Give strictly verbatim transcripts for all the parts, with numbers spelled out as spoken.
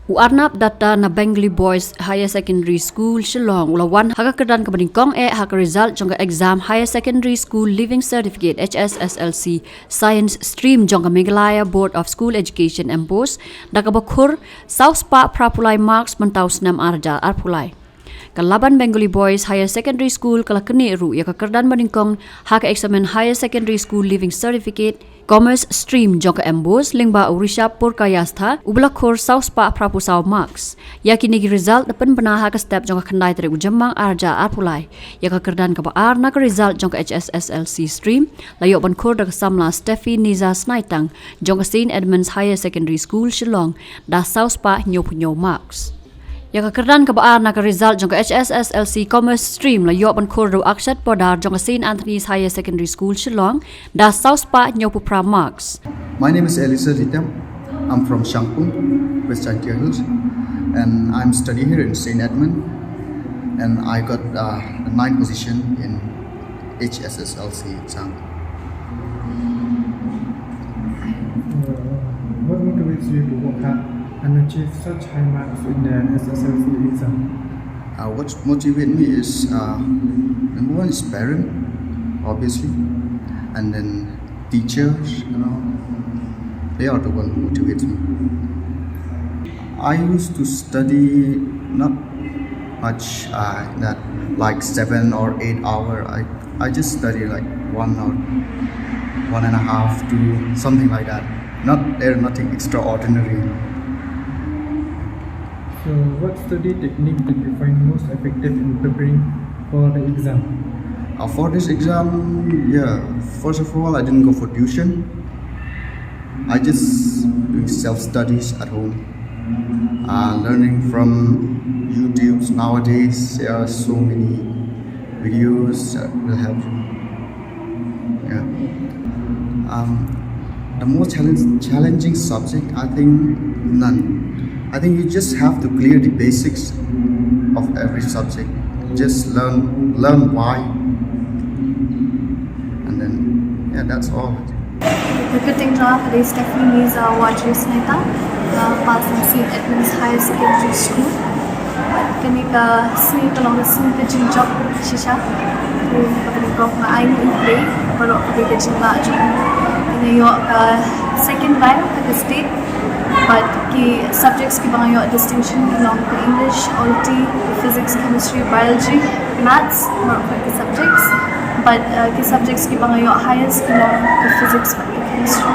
U Arnab Datta na Bengali Boys Higher Secondary School Shillong u la wan ha ka kyrdan kaba nyngkong eh ha ka result jong ka exam Higher Secondary School Leaving Certificate, H S S L C, Science Stream jong ka Meghalaya Board of School Education, MBOSE, da kaba khur saw spah phra phew lai marks mynta u snem ar hajar ar phew lai. Ka Laban Bengali Boys Higher Secondary School ka la knieh ruh ïa ka kyrdan ba nyngkong ha ka eksamin Higher Secondary School Leaving Certificate, Commerce Stream jong ka MBOSE, lyngba u Rishabh Purkayastha uba la khur saw spah phra phew saw marks. Ïa kine ki result la pynbna ha ka step jong ka khyndai tarik u Jymmang ar hajar ar phew lai. Ïa ka kyrdan kaba ar na ka result jong ka H S S L C Stream la ïoh ban khur da ka samla Steffi Niza Snaitang jong ka Saint Edmund's Higher Secondary School Shillong da saw spah hynñiew phew hynñiew marks. Ïa ka kyrdan kaba ar na ka result jong ka H S S L C Commerce Stream la ïoh ban khur da u Akshat Poddar jong ka Saint Anthony's Higher Secondary School Shillong da saw spah hynñiew phew phra marks. My name is Elisa Litem. I'm from Shangpung, West Jaintia Hills, and I'm studying here in Saint Edmund. And I got uh, the ninth position in H S S L C exam. Uh, what motivates you to work hard and achieve such high marks in the S S L C exam? Uh, what motivates me is uh, number one is parent, obviously, and then teachers, you know, they are the one who motivates me. I used to study not much uh, that like seven or eight hour. I, I just study like one or one and a half to something like that. Not there nothing extraordinary. So, what study technique did you find most effective in preparing for the exam? Uh, for this exam, yeah, first of all, I didn't go for tuition. I just doing self studies at home. Uh, learning from YouTube's nowadays, there are so many videos that will help you. Yeah. Um, the most challenge, challenging subject, I think, none. I think you just have to clear the basics of every subject. Just learn, learn why, and then yeah, that's all. Recruiting job for Stephanie Niza Wajri Sneta, uh, pass in Saint Edmund's Higher Secondary School. Kane ka sngi ka long ka sngi ka jingjop shisha. Kane ka kong nga ai ngi play baroh kane ka jinglah jong nga ïoh ka second rank ha ka state. But ki subjects kiba nga ïoh distinction ki long ka English, Polity, Physics, Chemistry, Biology, Maths, baroh ki subjects. But uh, ki subjects kiba nga ïoh highest ki long ka Physics bad ka Chemistry.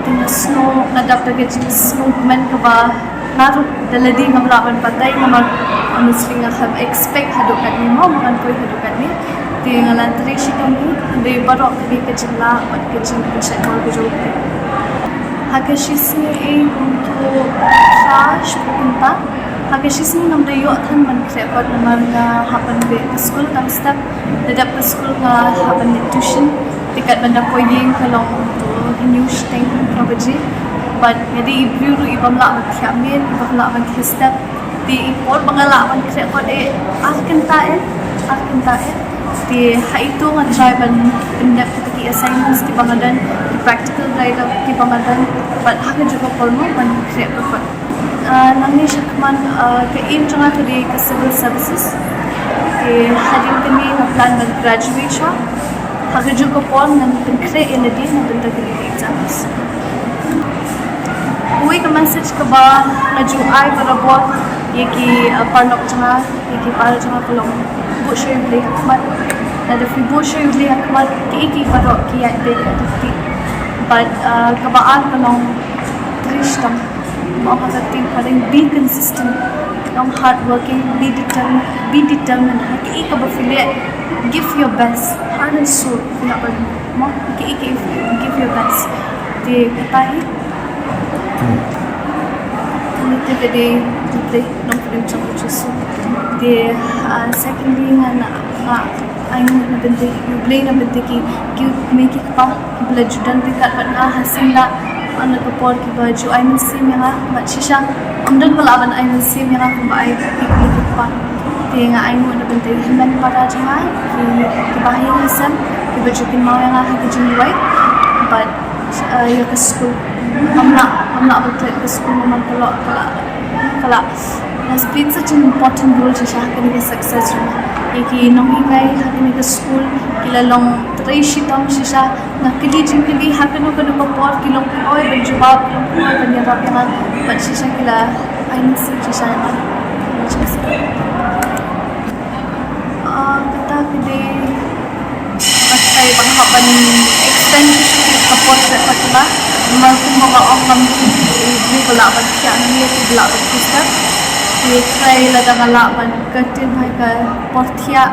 Kane sngew nga dap da ka jingsngewkmen kaba nga ruh da lade ngam lah ban batai namar honestly ngam expect haduh katne mo, ngam poi haduh katne. Te nga la trei shiteng hi, hynrei baroh kane ka jinglah bad ka jingpynshait bor ka jong phi. Ha ka shisngi ei kumto phra shiphew kynta. Ha ka shisngi ngam da ïoh than ban khreh kot namar nga hap ban beh ka skul tang step. Da dep ka skul nga hap ban leit tuition. Te katba nga da poi ïing ka long kumto hynñiew shiteng phra baje. Bad nga dei i briew ruh i bym lah ban thiah miet, i bym lah ban thiah step. Te i por ba nga lah ban khreh kot eh ar kynta eh, ar kynta eh. Te ha ito nga try ban pyndep kita ki assignments kiba nga don, ki practical write up kiba nga don, bad ha kajuh ka por mo ban khreh kot. Ah, nangne shakhmat, ah, ka aim jong nga ka dei ka civil services. Te hadien kane nga plan ban graduate shuwa. Ha kajuh ka por ngan pynkhreh ïa lade na bynta kine ki exams. Uwei ka message kaba nga ju ai barabor ïa ki, ah, paralok jong nga, ïa ki para jong nga ka long buh shuwa ïa U Blei ha khmat. Lada phi buh shuwa ïa U Blei ha khmat, kiei kiei baroh ki ïaid beit ha khmat. But, ah, kaba ar ka long trei shitom. Mo ha ka ktien phareng, be consistent. Long hard working, be determined, be determined. Ha kiei kaba phi leh, give your best, heart and soul. Phi lah ban, mo, kiei kiei, give your best. Te kata hi. Kane te ka dei U Blei, nongpynim jong U Jisu. Te, ah, secondly nga, nga, nga ai nguh na bynta U Blei na bynta ki, ki kmie ki kpa kiba la ju don ryngkat bad nga ha sien da, ha kane ka por kiba ju ai mynsiem ïa nga, bad shisha ym don ba lah ban ai mynsiem ïa nga kumba ai ki kmie ki kpa. Te nga ai nguh na bynta ki hynmen para jong nga, ki, kiba ha ïing ha sem kiba ju kynmaw ïa nga ha ka jingduwai. Bad Uh, ïa ka school. Kam lah, kam lah ban trei ka school namar ka la, ka la, ka la. Has played such an important role shisha ha kane ka success jong nga. Ïa ki nonghikai ha kane ka school ki la long trei shitom shisha. Nga kylli jingkylli ha kano kano ka por ki long oi ban jubab, ki long oi ban ïarap ïa nga. Bad shisha ki la ai mynsiem shisha ïa nga. Ah, kata ka dei. Nga try ban hap ban extend ka por sha kata ba. Namar kumba nga ong, ngam, ngi ba lah ban thiah, ngi ba lah ban thiah. Ngi try lada nga lah ban continue ha ka por thiah.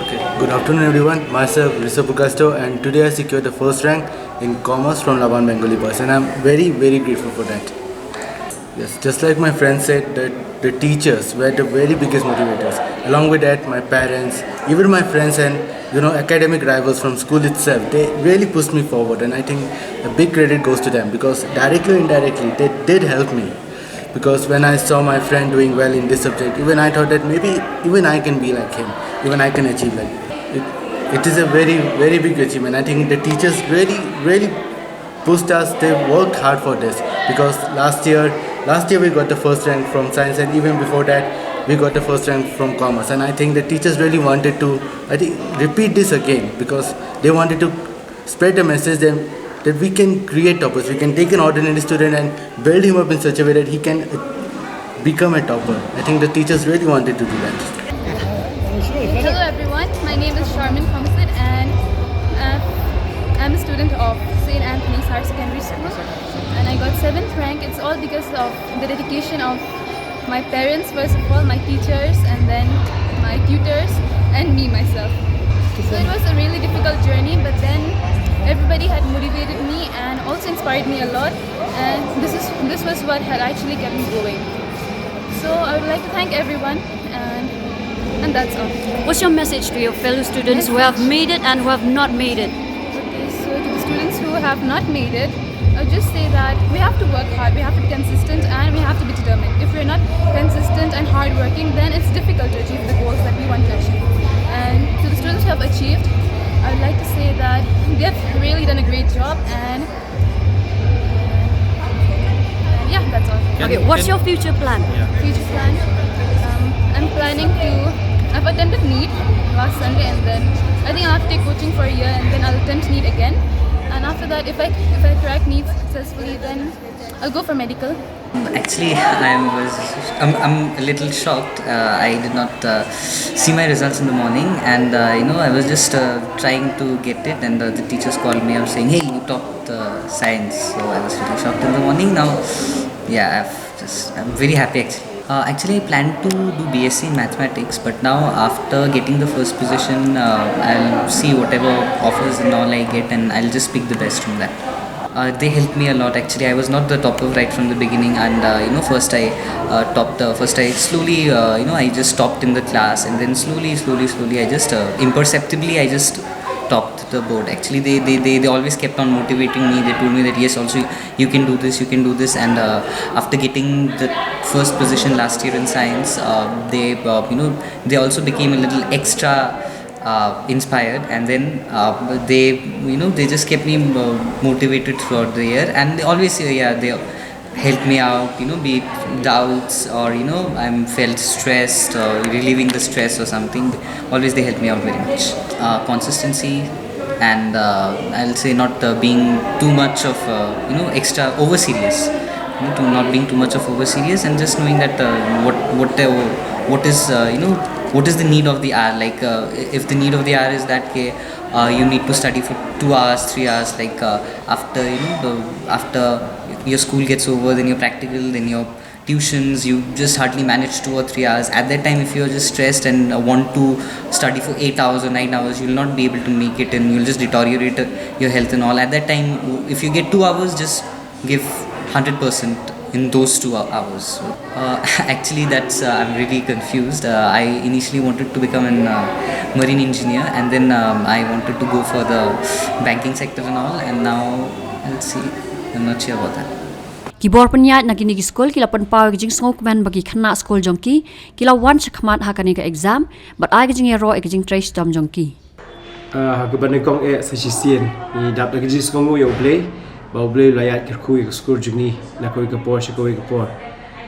Okay. Good afternoon, everyone. Myself, Risa Bugasto, and today I secured the first rank in commerce from Laban Bengali Boys, and I'm very, very grateful for that. Yes, just like my friend said, that the teachers were the very biggest motivators. Along with that, my parents, even my friends and, you know, academic rivals from school itself, they really pushed me forward, and I think a big credit goes to them, because directly or indirectly, they did help me. Because when I saw my friend doing well in this subject, even I thought that maybe even I can be like him, even I can achieve like it. It is a very, very big achievement. I think the teachers really, really pushed us. They worked hard for this, because last year, last year we got the first rank from science, and even before that, we got the first rank from commerce. And I think the teachers really wanted to, I think, repeat this again, because they wanted to spread the message that, that we can create toppers. We can take an ordinary student and build him up in such a way that he can become a topper. I think the teachers really wanted to do that. Hello everyone, my name is Charmin Khongsit, and uh, I'm a student of Saint Anthony's Higher Secondary School, and I got seventh rank. It's all because of the dedication of my parents, first of all, my teachers, and then my tutors and me myself. So it was a really difficult journey, but then everybody had motivated me and also inspired me a lot, and this is this was what had actually kept me going. So I would like to thank everyone, and and that's all. What's your message to your fellow students who have made it and who have not made it? Okay, so to the students who have not made it, I'll just say that we have to work hard, we have to be consistent, and we have to be determined. If we're not consistent and hardworking, then it's difficult to achieve the goals that we want to achieve. And to the students who have achieved, I would like to say that they have really done a great job, and yeah, that's all. Okay, what's your future plan? Future plan? Um, I'm planning to. I've attended NEET last Sunday, and then I think I'll have to take coaching for a year, and then I'll attempt NEET again. And after that, if I if I crack NEET successfully, then I'll go for medical. Actually, I was I'm, I'm a little shocked. Uh, I did not uh, see my results in the morning, and uh, you know, I was just uh, trying to get it, and uh, the teachers called me up saying, "Hey, you topped uh, science." So I was really shocked in the morning. Now, yeah, I've just I'm very happy actually. Uh, actually, I plan to do B S c in mathematics, but now after getting the first position, uh, I'll see whatever offers and all I get, and I'll just pick the best from that. Uh, they helped me a lot actually. I was not the topper right from the beginning, and uh, you know, first I uh, topped. Uh, first, I slowly, uh, you know, I just topped in the class, and then slowly, slowly, slowly, I just uh, imperceptibly, I just topped the board. Actually, they, they, they, they always kept on motivating me. They told me that yes, also you can do this, you can do this. And uh, after getting the first position last year in science, uh, they uh, you know they also became a little extra uh, inspired, and then uh, they you know they just kept me uh, motivated throughout the year, and they always say, yeah, they help me out, you know, be it doubts or you know I'm felt stressed or relieving the stress or something. Always they help me out very much. Uh, consistency, and uh, I'll say not uh, being too much of uh, you know extra over serious, you know, to not being too much of over serious, and just knowing that uh, what what the, what is uh, you know what is the need of the hour. Like uh, if the need of the hour is that ke, uh, you need to study for two hours, three hours, like uh, after you know the, after your school gets over, then your practical, then your tuitions, you just hardly manage two or three hours. At that time, if you're just stressed and uh, want to study for eight hours or nine hours, you'll not be able to make it, and you'll just deteriorate uh, your health and all. At that time, if you get two hours, just give hundred percent in those two hou- hours. Uh, actually, that's uh, I'm really confused. Uh, I initially wanted to become an uh, marine engineer, and then um, I wanted to go for the banking sector and all. And now I'll see. I'm not sure about that. Ki bor pynïaid na kine ki skul ki la pynpaw ïa ka jingsngewkmen ba ki khynnah skul jong ki ki la wan shakhmat ha kane ka exam bad ai ka jingïaroh ïa ka jingtrei shitom jong ki. Ah, ha kaba nyngkong eh sa shisien ngi dap da ka jingsngewnguh ïa U Blei ba U Blei u la ïaid kyrkhu ïa ka skur jong ngi na kawei ka por sha kawei ka por.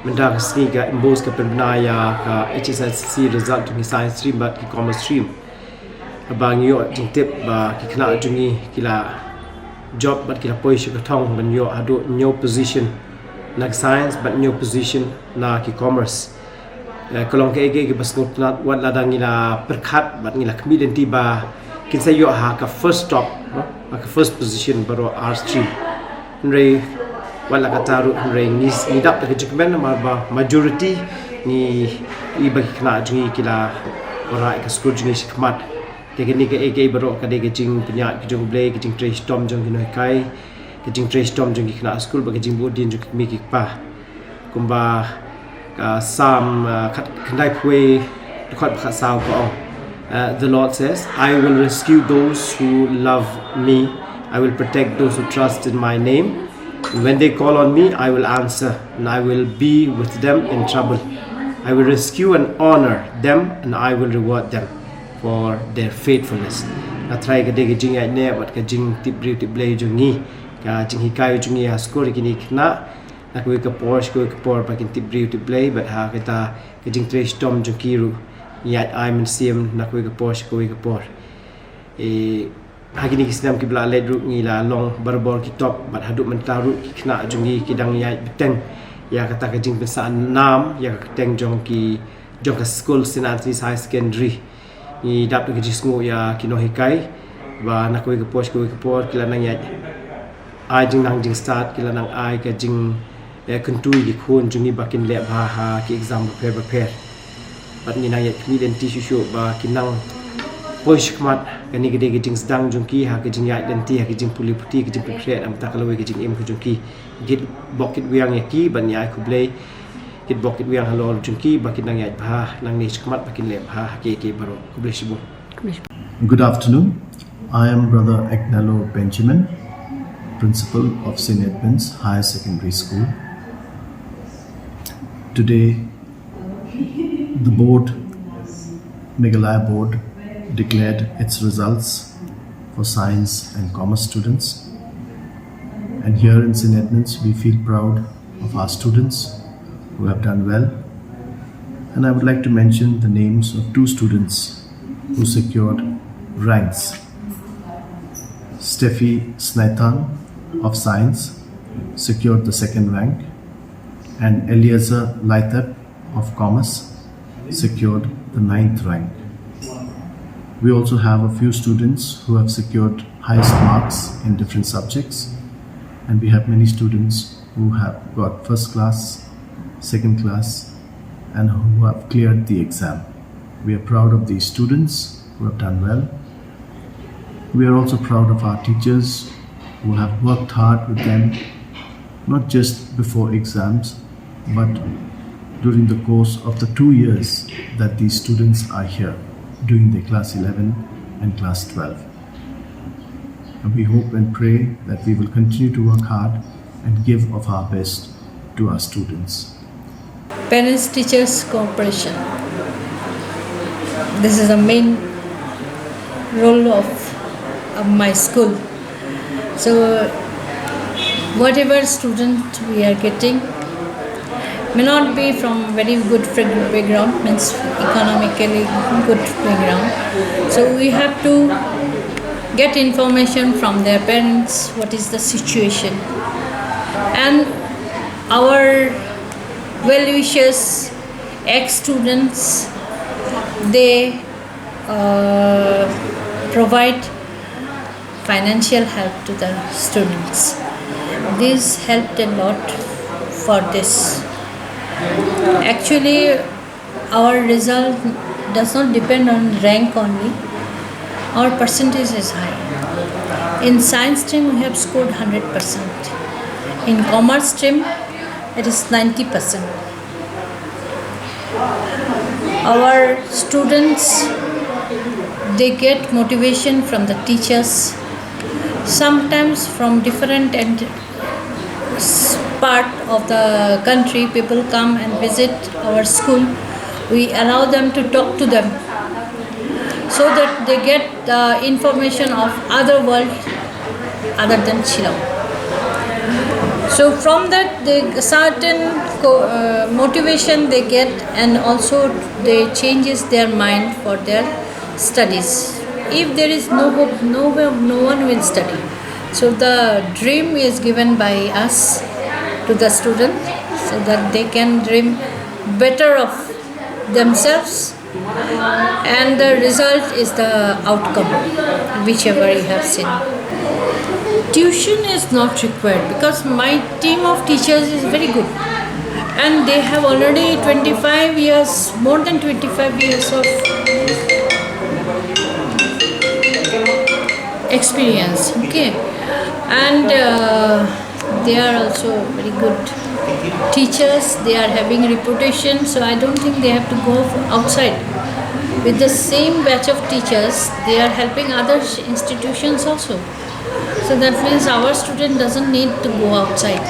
Mynta ka sngi ka MBOSE ka pynbna ïa ka H S L C C result jong ki science stream bad ki commerce stream. Haba ngi ïoh jingtip ba ki khynnah jong ngi ki la jop bad ki la poi sha ka thong ban ïoh haduh hynñiew position na ka science bad hynñiew position na ki commerce. Eh, ka long kaei kaei kaba sngewtynnat wat lada ngi la pyrkhat bad ngi la khmih lynti ba kin sa ïoh ha ka first top, no? Ha ka first position baroh ar stream. Hynrei wat la katta ruh hynrei ngi, ngi dap da ka jingkmen namar ba majority ngi i ba ki khynnah jong ngi ki la wanrah ïa ka skur jong ngi shakhmat. Te kane kaei kaei baroh ka dei ka jingpynïaid ka jong U Blei, ka jingtrei shitom jong ki nonghikai, ka jingtrei shitom jong ki khynnah skul bad ka jingbud dien jong ki kmie ki kpa. Kumba ka Salm, uh, khat, khyndai phew dkhot ba khatsaw ka ong, uh, the Lord says, "I will rescue those who love me. I will protect those who trust in my name. When they call on me, I will answer, and I will be with them in trouble. I will rescue and honor them, and I will reward them for their faithfulness." Nga trai ka dei ka jingïaid ne bad ka jingtip briew tip Blei jong ngi, ka jinghikai jong ngi ha skul kine khynnah na kawei ka por sha kawei ka por ba kin tip briew tip Blei bad ha kata ka jingtrei shitom jong ki ruh ngi ïaid ai mynsiem na kawei ka por sha kawei ka por. E, ha kine ki snem kiba la leit ruh ngi la long barabor ki top bad haduh mynta ruh ki khynnah jong ngi ki dang ïaid bteng ïa kata ka jingpynsah nam ïa ka kyrteng jong ki jong ka skul Saint Anthony's High Secondary. Ngi dap da ka jingsngew ïa ki nonghikai ba na kawei ka por sha kawei ka por ki la nang ïaid ai jingnang jingstad, ki la nang ai ka jing, eh, kyntu ïa ki khun jong ngi ba kin leh bha ha ki exam bapher bapher. Bad ngi nang ïaid khmih lynti shuh shuh ba kin nang poi shakhmat. Kane ka dei ka jingsdang jong ki ha ka jingïaid lynti, ha ka jingpule puthi, ka jingpynkhreh, namar kata ka lawei ka jingim ka jong ki. Kit bok kit wiang ïa ki bad ngi ai khublei. Kit bok kit wiang halor jong ki ba kin nang ïaid bha nangne shakhmat ba kin leh bha ha kiei kiei baroh. Khublei shibun. Good afternoon. I am Brother Agnello Benjamin, Principal of Saint Edmund's Higher Secondary School. Today, the board, Meghalaya board, declared its results for science and commerce students. And here in Saint Edmund's, we feel proud of our students who have done well. And I would like to mention the names of two students who secured ranks. Steffi Snethan of science secured the second rank, and Eliezer Laithep of commerce secured the ninth rank. We also have a few students who have secured highest marks in different subjects, and we have many students who have got first class, second class, and who have cleared the exam. We are proud of these students who have done well. We are also proud of our teachers who have worked hard with them, not just before exams, but during the course of the two years that these students are here, doing their class eleven and class twelve. And we hope and pray that we will continue to work hard and give of our best to our students. Parents teachers cooperation. This is the main role of, of my school. So whatever student we are getting may not be from very good frig- background, means economically good background. So we have to get information from their parents, what is the situation. And our well wishers, ex students, they uh, provide financial help to the students. This helped a lot for this. Actually, our result does not depend on rank only. Our percentage is high. In science stream, we have scored one hundred percent. In commerce stream, it is ninety percent. Our students, they get motivation from the teachers, sometimes from different and part of the country, people come and visit our school. We allow them to talk to them so that they get the information of other world other than Shillong. So from that, they certain co- uh, motivation they get, and also they changes their mind for their studies. If there is no hope, no way, no one will study. So the dream is given by us to the student so that they can dream better of themselves, and the result is the outcome whichever you have seen. Tuition is not required because my team of teachers is very good, and they have already twenty-five years, more than twenty-five years of experience. Okay, and uh, they are also very good teachers. They are having reputation, so I don't think they have to go outside. With the same batch of teachers, they are helping other institutions also. So that means our student doesn't need to go outside.